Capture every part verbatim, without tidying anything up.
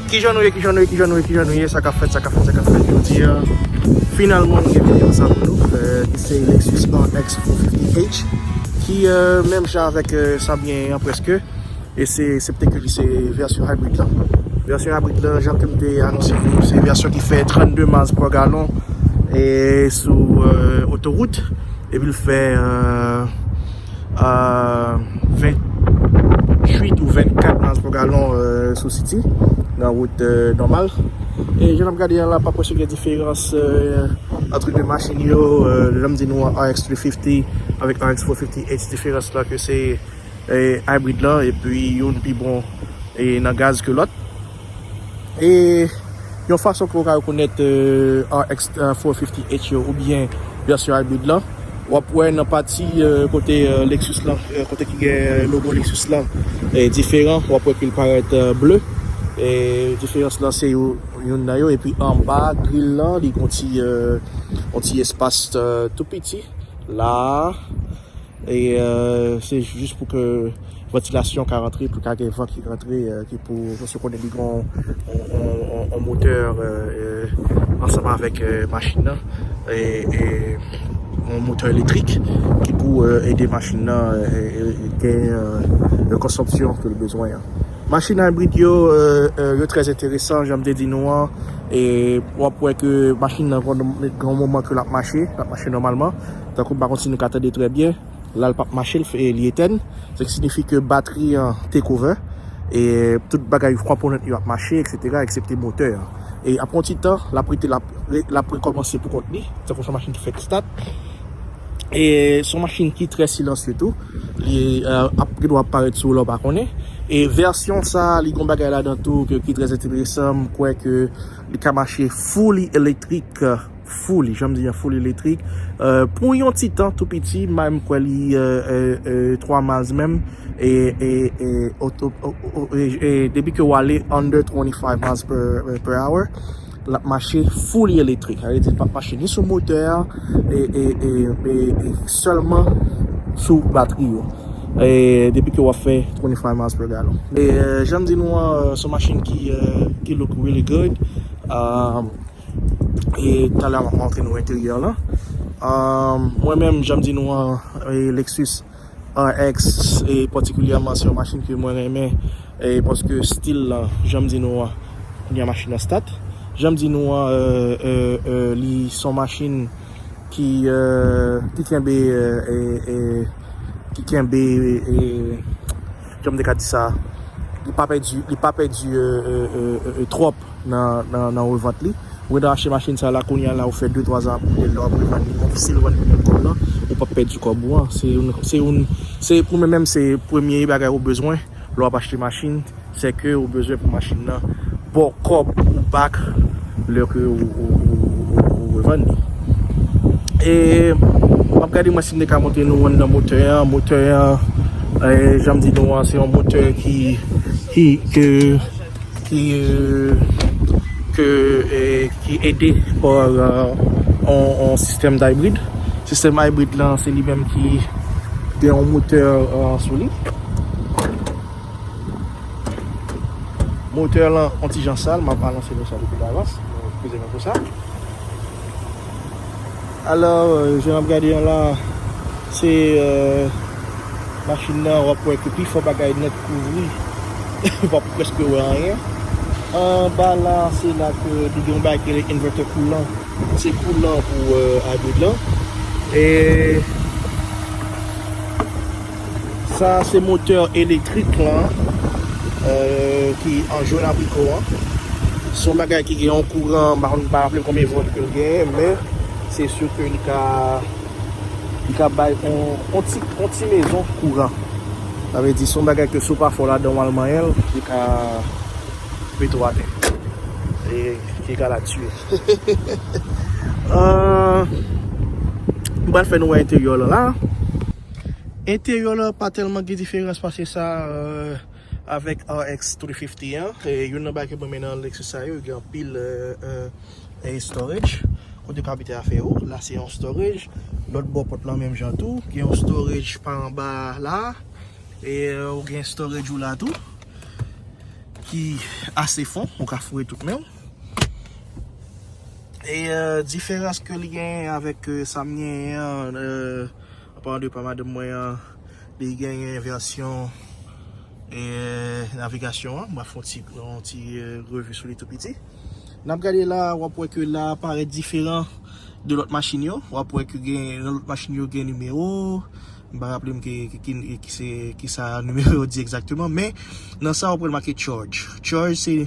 Kijan nou ye, kijan nou ye, kijan nou ye, kijan nou ye, sa k ap fèt, sa k ap fèt, sa k ap fèt jodi a. Finalman, nou gen videyo sa pou nou, eh, ki se Lexus R X four fifty H, ki, eh, menm jan avèk, eh, sa m gen an prèske, e se, eksepte ke li se vèsyon hybrid la. Vèsyon hybrid la, jan ke m te anonse pou nou, se vèsyon ki fè trannde miles per gallon, e sou, eh, otowout, epi l fè, eh, eh, ventuit ou vennkat miles per gallon, eh, sou siti, nan wout, eh, nòmal. E jan n ap gade a la, pa prèske gen diferans, eh, ant de machin yo, eh, jan m di nou an, R X three fifty avèk R X four fifty H, diferans la ke se, eh, hybrid la, epi youn pi bon, eh, nan gaz ke lòt. E yon fason ke w ka rekonèt, eh, R X four fifty H yo oubyen vèsyon hybrid la, w ap wè nan pati, eh, kote, eh, Lexus la, eh, kote ki gen logo Lexus la, eh, diferan, w ap wè ke l parèt, eh, ble. E diferans la se yo, youn nan yo. Epi anba gril la, li gon ti, eh, yon ti espas, eh, tou piti la. E, eh, se jis pou ke vantilasyon ka rantre, pou ka gen van ki rantre, eh, ki pou, paske w konnen li gen yon, yon, yon, yon motè, eh, eh, ansanm avèk, eh, machin nan, e, e yon motè elektrik ki pou, eh, ede machin nan, eh, eh, gen, eh, konsompsyon ke l bezwen an. Machin hybrid yo, eh, eh, yo trè enteresan, jan m te di nou an, e w ap wè ke machin nan gen yon moman ke l ap mache, l ap mache nòmalman, tankou m pa konn si nou ka tande trè byen. La, l p ap mache, l fè, li etèn. Sa ki siyifi ke batri an take over. E tout bagay, konponant yo ap mache, etsetera, eksepte motè an. E apre yon ti tan, l ap rete, l ap re-, l ap rekòmanse pou kont li. Tankou se yon machin ki fèk start. E se yon machin ki trè silansye tou. Li, eh, ap, gen dwa ap parèt sou ou lè w pa konnen. E vèsyon sa, li gon bagay ladan tou ke, ki trè enteresan. M kwè ke li ka mache fully electric, fully, jan m di an, fully electric. Eh, pou yon ti tan tou piti, m kwè li, eh, eh, eh, twa miles menm. E, e, e, oto-, o, o, e, e, depi ke w ale under twenty-five miles per, per hour, l ap mache fully electric. Sa vle di, l p ap mache ni sou motè a, e, e, e, e, e sèlman sou batri yo. E depi ke w ap fè twenty-five miles per gallon. E, eh, jan m di nou an, eh, se yon machin ki, eh, ki look really good. Um, E talè m ap montre nou enteryè la. Um, mwen menm, jan m di nou an, e, Lexus R X, e patikilyèman, se yon machin ke mwen renmen, e paske stil la, jan m di nou an, kounye a machin nan start. Jan m di nou an, e, e, e, li se yon machin ki, e, ki kenbe, e, e, e, ki kenbe, e, jan m te ka di sa, li pa pèdi, li pa pèdi, e, e, e, e, e, twòp nan, nan, nan revant li. Ou gentan achte machin sa la, kounye a la, ou fè de twa zan ap woule l, lè w ap revann li, menm si l vann li menm kòb lan, ou p ap pèdi kòb ou an. Se youn, se youn, se pou mwen menm, se premye bagay ou bezwen lè w ap achte machin, se ke ou bezwen pou machin nan ba w kòb ou back lè ke ou, ou, ou, ou, ou revann li. E m ap gade mwen si m te ka montre nou anndan motè an. Motè an, e, jan m di nou an, se yon motè ki, ki, ke, ki, e, ke, e, ki ede pa, e, on, on sistèm hybrid. Sistèm hybrid lan, se li menm ki gen yon motè, e, sou li. Motè lan on ti jan sal, m ap anonse nou sa depi davans. Eskize mwen pou sa. Alò, e, jan n ap gade an la, se, e, machin nan, w ap wè ke pifò bagay nèt kouvri. W ap prèske wè anyen. Anba la, se la ke li gen yon bagay ki rele inverter koulan. Se koulan pou, e, hybrid lan. E sa, se motè elektrik lan, e, ki an jòn abriko an. Se yon bagay ki gen yon kouran, m pa konn, m pa raple m konbyen volt ke l genyen, men se si ke li ka, li ka bay on, on ti, on ti mezon kouran. Sa vle di, se yon bagay ke si w pa fò ladan w al manyen l, li ka mete w atè. E ki ka la tiye. Ah, m pral fè nou wè enteryè lan la. Enteryè lan pa tèlman gen diferans pase sa, e, avèk R X three fifty an. E youn nan bagay ke mwen renmen nan Lexus sa yo, gen anpil, e, e, e storage. Kote w ka mete afè yo, la se yon storage. Lòt bò pòt lan menm jan tou, gen yon storage pa anba la. E, e, ou gen storage ou la tou. ki ase fon, ou ka foure tout men w. E euh, diferans ke li genyen avèk euh, sa m genyen an, euh, an paran de pa madanm mwen an, li genyen vèsyon e navigasyon an. M ap fè yon ti, yon ti euh, revi sou li tou piti. N ap gade la, w ap wè ke la parèt diferan de lòt machin yo. W ap wè ke gen, nan lòt machin yo gen nimewo. M pa raple m ki, ki, ki, ki se, ki sa nimewo yo di egzakteman. Men, nan sa, w ap wè l make charge. Charge, se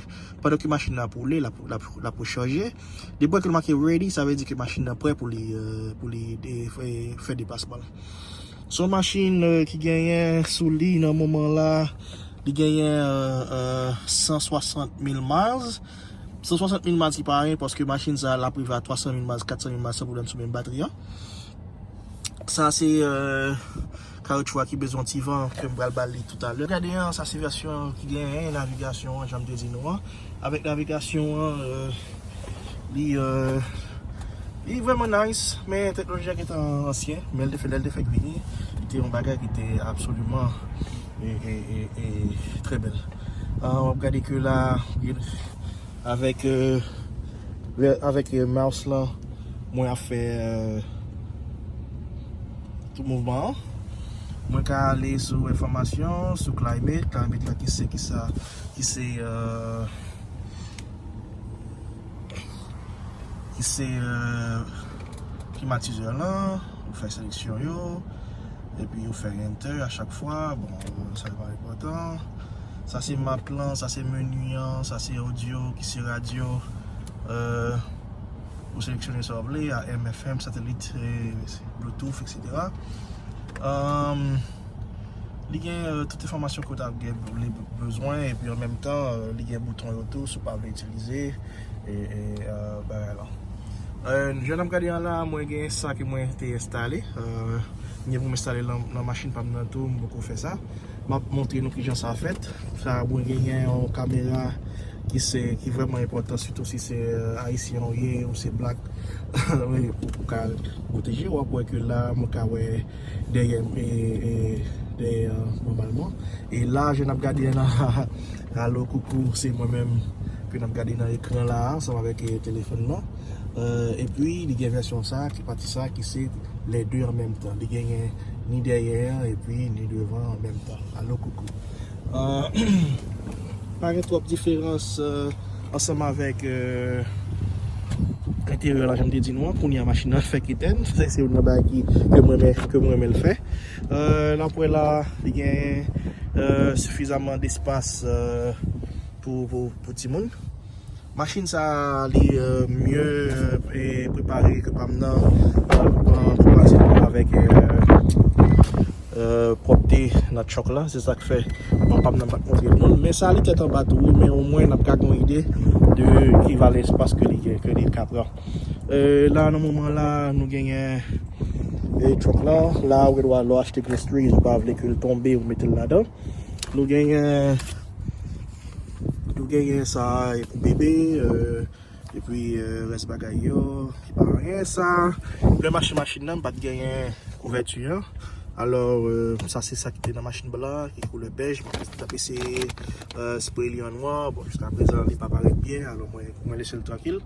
pandan ke machin nan ap woule, l ap, l ap, l ap rechaje. Depi w wè ke l make ready, sa vle di ke machin nan prè pou li, euh, pou li de, fè, fè deplasman l. Se yon machin euh, ki genyen sou li nan moman la, li genyen euh, euh, san swasant mil miles. San swasant mil miles ki pa anyen paske machin sa l ap rive a twa san mil miles, kat san mil miles san pwoblèm sou menm batri an. Sa se euh, kawoutchou a ki bezwen ti van ke m pral ba li toutalè. Gade an, sa se vèsyon ki genyen navigasyon an, jan m te di nou an. Avèk navigasyon an, euh, li euh, li vrèman nice, men teknoloji a gentan ansyen, men l te fè, lè l te fèk vini, li te yon bagay ki te absoliman e, e, e, e, trè bèl. Ah, w ap gade ke la, avèk euh, avèk euh, mouse lan, mwen ap fè euh, tout mouvman an. Mwen ka ale sou enfòmasyon, sou climate, climate la ki se ki sa, ki se euh, ki se euh, klimatizè lan, ou fè seleksyon yo, epi ou fè enter a chak fwa. Bon, sa pa enpòtan. Sa se map lan, sa se meni an, sa se audio, ki se radyo, euh, ou seleksyone sa w vle, A M, F M, satelit, eh, Bluetooth, et cetera. Euh, li gen euh, tout enfòmasyon ke w ta gen li bezwen, epi an menm tan, euh, li gen bouton yo tou, si w pa vle itilize, e, e euh, bagay lan. Euh, jan n ap gade an la, mwen gen sa ke mwen te enstale. Euh, m gen pou m enstale nan, nan machin pa m nan tou, m poko fè sa. M ap montre nou kijan sa fèt. Sa, mwen genyen yon kamera ki se, ki vrèman enpòtan, sitou si se euh, ayisyen ou ye, ou se black, ou, ou ka pwoteje. W ap wè ke la, mwen ka wè dèyè m, e, e, dèyè an, nòmalman. E la, jan n ap gade an la, alo koukou, se mwen menm ke n ap gade nan ekran la, ansanm avèk e, telefòn nan. Euh, epi, li gen vèsyon sa, ki pati sa, ki se les deux en menm tan. Li genyen ni dèyè an, epi ni devan an menm tan. Alo koukou. Euh, pa gen twòp diferans euh, ansanm avèk euh, enteryè la, jan m te di nou an. Kounye a machin nan fèk etèn. Sa se youn nan bagay ki, ke mwen renmen, ke mwen renmen l fè. Euh, n ap wè la, li gen euh, sifizaman despas euh, pou, pou, pou timoun. Machin sa li euh, mye euh, e prepare ke pa m nan euh, pou, pou pase avèk euh, euh, pwòpte nan truck la. Se sa k fè mwen pa m nan pa t montre nou l. Men sa li tèt anba tou wi, men omwen n ap ka gen yon ide de ki valè espas ke li gen, ke li ka pran. Euh, la, nan moman la, nou genyen e truck la. La, ou gen dwa lè w achte Grace Trees, ou pa vle ke l tonbe, ou mete l ladan. Nou genyen Nou genyen sa e pou bebe, euh, epi euh, rès bagay yo, ki pa anyen sa. Lè m achte machin nan, m pa t genyen kouvèti an. Alò, euh, sa se sa ki te nan machin blan, ki koulè bèj. Mwen t ap eseye euh, spray li an nwa. Bon, jiska prezan, li pa parèt byen. Alò, mwen, mwen lese l trankil.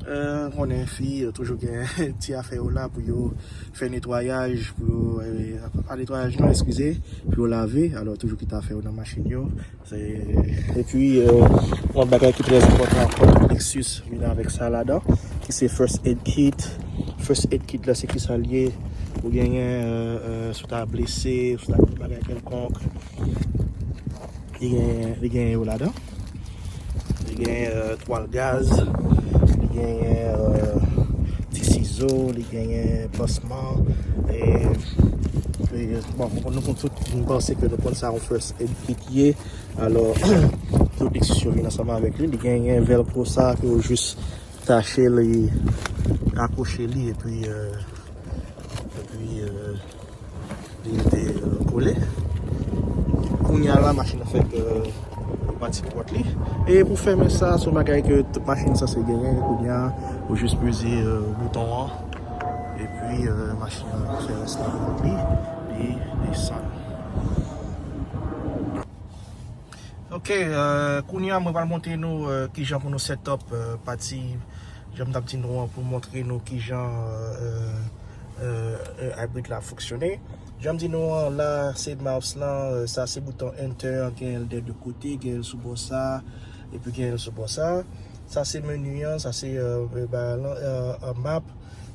Euh, konnen fi euh, toujou gen ti afè yo la pou yo fè netwayaj, pou yo, euh, pa netwayaj non, eskize, pou yo lave. Alò, toujou kite afè yo nan machin yo. Se, epi, euh, yon bagay ki trè enpòtan ankò, tout Lexus vin avèk sa ladan, ki se first aid kit. First aid kit la, se ki sa l ye? Ou genyen, euh, euh, si w ta blese, si w ta gen bagay kèlkonk, li genyen, li genyen yo ladan. Li genyen euh, twal gaz, li genyen euh, ti sizo, li genyen pansman. E, e, bon, nou konn tout, m panse ke nou konn sa yon first aid kit ye. Alò, tout Lexus yo vin ansanm avèk li. Li genyen velcro sa ke ou jis tache li, akwoche li, epi, euh, epi euh, li rete euh, kole. Kounye a la, machin nan fèk euh, pati pòt li. E pou fèmen sa, se yon bagay ke tout machin sanse genyen. Kounye a, ou jis peze euh, bouton an, epi euh, machin nan fè rès la pou kont li, li desann. Ok, Ok, euh, kounye a mwen pral montre nou euh, kijan pou nou set up euh, pati, jan m t ap di nou an, pou montre nou kijan euh, euh, euh, hybrid la fonksyone. Jan m di nou an, la se mouse lan, euh, sa se bouton enter an, gen l de de kote, gen l sou bò sa, epi gen l sou bò sa. Sa se meni an, sa se euh, euh, ba- lan, euh, euh, map.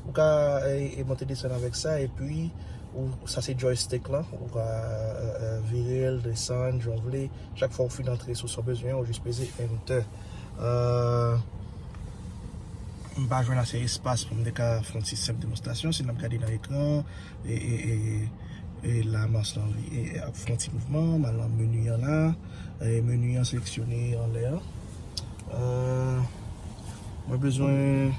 Ou ka euh, e monte desann avèk sa, epi ou, sa se joystick lan. Ou ka euh, euh, vire l, desann, jan w vle. Chak fwa ou fin antre sou sa w bezwen, ou jis peze enter. Euh, m pa jwenn ase espas pou m te ka fè yon ti senp demonstrasyon. Si n ap gade nan ekran, e, e, e, e la mouse lan e, e, ap fè yon ti mouvman, m al nan meni an la. E meni an seleksyone anlè an. Euh, mwen bezwen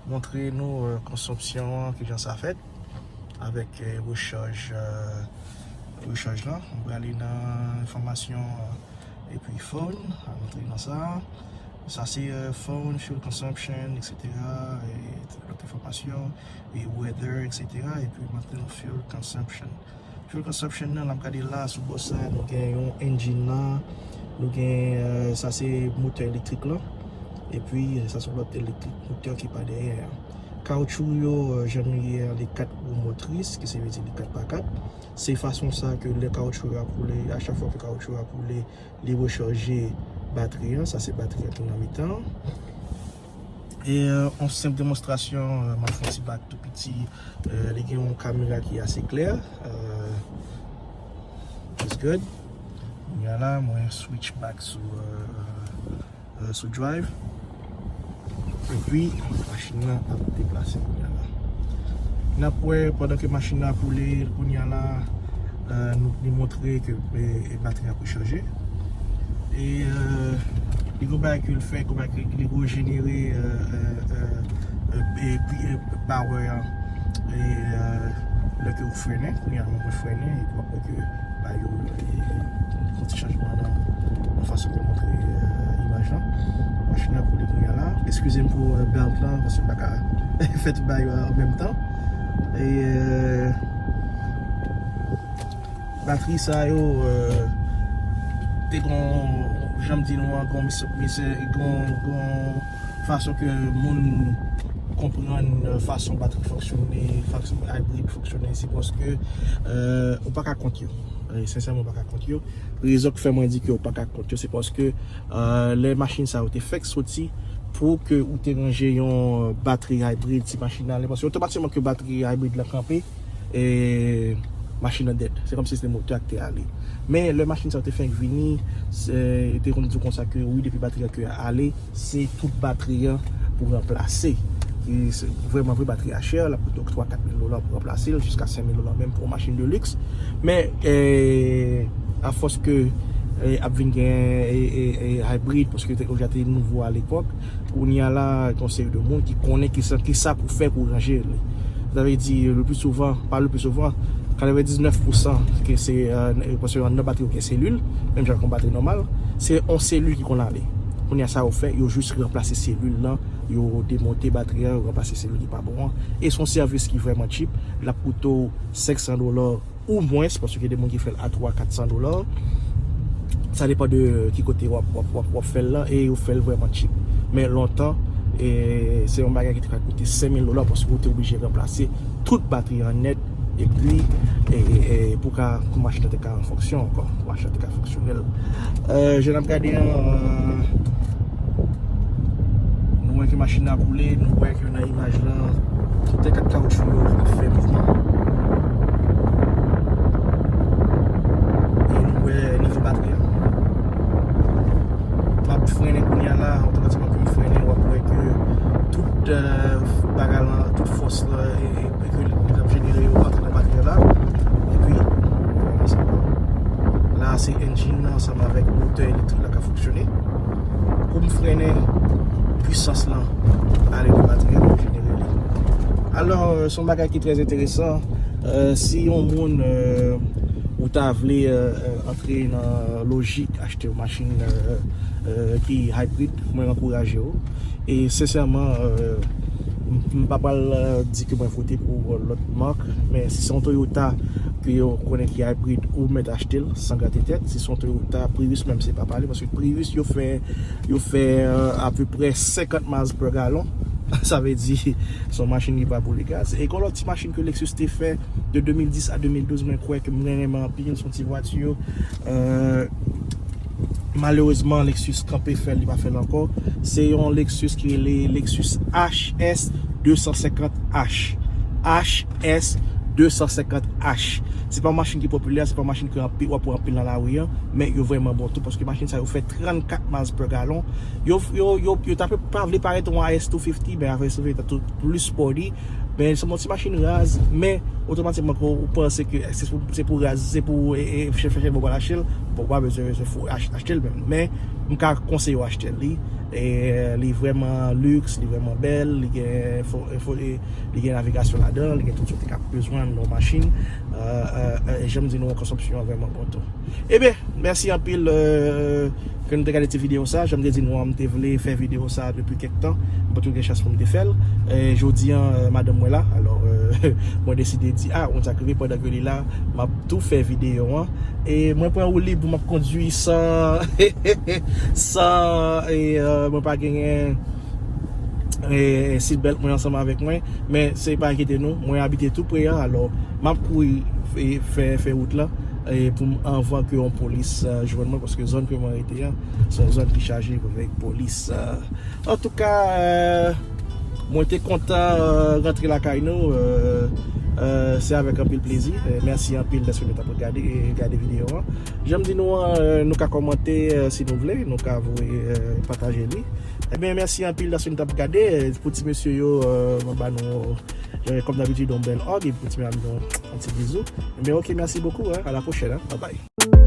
montre nou euh, konsonpsyon an, kijan sa fèt avèk euh, rechaj, euh, rechaj lan. Mwen prale nan enfòmasyon euh, epi phone, al antre nan sa. Sa se euh, phone, fuel consumption, et cetera. E lòt enfòmasyon, e weather, et cetera. Epi m antre nan fuel consumption. Fuel consumption nan, n ap gade la, sou bò sa, nou gen yon engine la, nou gen, euh, sa se motè elektrik lan. Epi, euh, sa se lòt elektrik, motè ki pa dèyè a. Kawoutchou yo, euh, jan nou ye a, li kat wou motris, ki se vle di li kat pa kat. Se fason sa ke lè kawoutchou yo ap woule, a chak fwa ke kawoutchou yo ap woule, li rechanje batri an. Sa se batri an ki nan mitan. E euh, yon senp demonstrasyon, euh, m ap fè yon ti bak tou piti. Euh, li gen yon kamera ki ase klè. Euh, that's good. Kounye a la, mwen switch back sou, euh, euh, sou drive. Epi, machin nan ap deplase kounye a la. N ap wè, pandan ke machin nan ap woule, kounye a la, euh, nou, li montre ke e, e batri ap rechanje. E euh, li gon bagay ke l fè, gon bagay ke li rejenere euh, euh, euh, euh, e, pi- e, power an. E euh, lè ke ou frennen, kounye a mwen frennen, epi w ap wè ke ba yo e, yon ti chanjman nan, nan fason ke montre euh, imaj lan. Machin nan ap woule kounye a la. Eskize m pou euh, belt lan, paske m pa ka fè tout bagay yo an menm tan. E euh, batri sa yo euh, te gon, jan m di nou an, gon mis- mis- gon, gon fason ke moun konprann euh, fason batri fonksyone, fason hybrid fonksyone, se paske euh, ou pa ka kont yo. E sensèman, ou pa ka kont yo. Rezon ki fè mwen di ke ou pa ka kont yo, se paske euh, lè machin sa yo te fèk soti, pou ke ou te ranje yon euh, batri hybrid ti machin nan ale, paske otomatikman ke batri hybrid lan kanpe, e machin nan dead. Se kòmsi se te motè a ki te ale. Men lè machin sa yo te fèk vini, se, te konn di w konsa ke wi, depi batri a ke ale, se tout batri an pou ranplase. Ki se, vrèman vre, batri a chè, l ap koute w twa kat mil dola pou ranplase l, jiska senk mil dola menm pou yon machin de luxe. Men e, afòs ke e, ap vin gen e, e, e, hybrid, paske te, deja te nouvo alepòk, kounye a la, gen yon seri de moun ki konnen kisa, kisa pou fè pou ranje li. Sa vle di, le pli souvan, pa le pli souvan, katrevendiznèf pousan ke se, euh, paske anndan batri yo gen selil, menm jan ak yon batri nòmal, se yon selil ki konn ale. Kounye a sa yo fè, yo jis ranplase selil lan, yo demonte batri an, yo ranplase selil ki pa bon an. E se yon sèvis ki vrèman cheap, l ap koute w senk san dola ou mwens, paske gen de moun ki fè l a twa, kat san dola. Sa depann de ki kote w ap, w ap, w ap, w ap fè l lan, e yo fè l vrèman cheap. Men lontan, e, se yon bagay ki te ka koute senk mil dola, paske ou te oblije ranplase tout batri an nèt, epi e, e, e, pou ka, pou machin nan te ka an fonksyon ankò, pou machin nan te ka fonksyonèl. Euh, jan n ap gade an, euh, nou wè ke machin nan ap woule, nou wè ke nan imaj lan, tout kat kawoutchou yo ap fè mouvman. E nou wè nivo batri an. M ap frennen kounye a la, otomatikman ke m frennen, w ap wè ke tout euh, bagay lan, tout fòs lan, e, e, e ke l ap jenere yo antre nan batri an la. Epi, la se engine nan ansanm avèk motè elektrik la k ap fonksyone. Kou m frennen, pwisans lan ale nan batri an pou jenere li. Alò, se yon bagay ki trè enteresan. Euh, si yon moun euh, ou ta vle euh, euh, antre nan lojik achte yon machin euh, euh, ki hybrid, mwen ankouraje w. E sensèman, euh, m m pa pral euh, di ke mwen vote pou euh, lòt mak, men si se yon Toyota ke yo konnen ki hybrid, ou mèt achte l san grate tèt. Si se yon Toyota Prius, menm se pa pale, paske Prius yo fè, yo fè euh, apeprè senkant miles per gallon. Sa vle di se yon machin ki pa boule gaz. E gon lòt ti machin ke Lexus te fè de de mil dis a de mil douz, mwen kwè ke mwen renmen anpil, se yon ti vwati yo. Euh, malerezman, Lexus kanpe fè l, li pa fè l ankò. Se yon Lexus ki rele Lexus H S de san senkant H. H S de san senkant H. Se pa yon machin ki popilè, se pa yon machin ke anpil, w ap wè anpil nan lari an, men yo vrèman bon tou, paske machin sa yo fè trannkat miles per gallon. Yo, yo, yo, yo ta pe pa vle parèt yon S two fifty, men apre sou ta tou plis sporty. Men se yon ti machin raz, men otomatikman ke ou panse ke se pou, se pou raz, se pou e, e, chèf chèf bon pral achte l, bon, ou pa bezwen se fou ach- achte l menm. Men m ka konseye w achte l. Li, e, li vrèman liks, li vrèman bèl, li gen fo- e, fo- e, li gen navigasyon ladan, li gen tout sa w te ka bezwen nan yon machin. Euh, euh, euh, jan m di nou, konsompsyon an vrèman bon tou. Ebyen, mèsi anpil euh, ke nou te gade ti videyo sa. Jan m te di nou an, m te vle fè videyo sa depi kèk tan. M pa t gen chans pou m te fè l. E jodi an, euh, madanm mwen la. Alò, euh, mwen deside di, ah, yon sa k rive pandan ke li la, m ap tou fè videyo an. E mwen pran woulib pou m ap kondui san, san, e euh, mwen pa genyen e, seatbelt mwen ansanm avèk mwen. Men se pa enkyete nou, mwen abite tou pre a, alò m ap kouri e, fè, fè wout la e, pou m, anvan ke yon polis euh, jwenn mwen, paske zòn ke mwen rete an, se yon zòn ki chaje avèk polis. Euh. Antouka, euh, mwen te kontan euh, rantre lakay nou. Euh, euh, se avèk anpil plezi. Euh, mèsi anpil dèske nou t ap gade, gade videyo an. Jan m di nou an, euh, nou ka kòmante euh, si nou vle, nou ka voye euh, pataje li. Ebyen, mèsi anpil dèske nou t ap gade. Euh, pou ti mesye yo, euh, mwen ba nou, euh, kòm dabitid, yon bèl hug, e pou ti medam yo, yon ti bizou. Ebyen, ok, mèsi bokou, hein. À la prochaine, hein. Bye bye.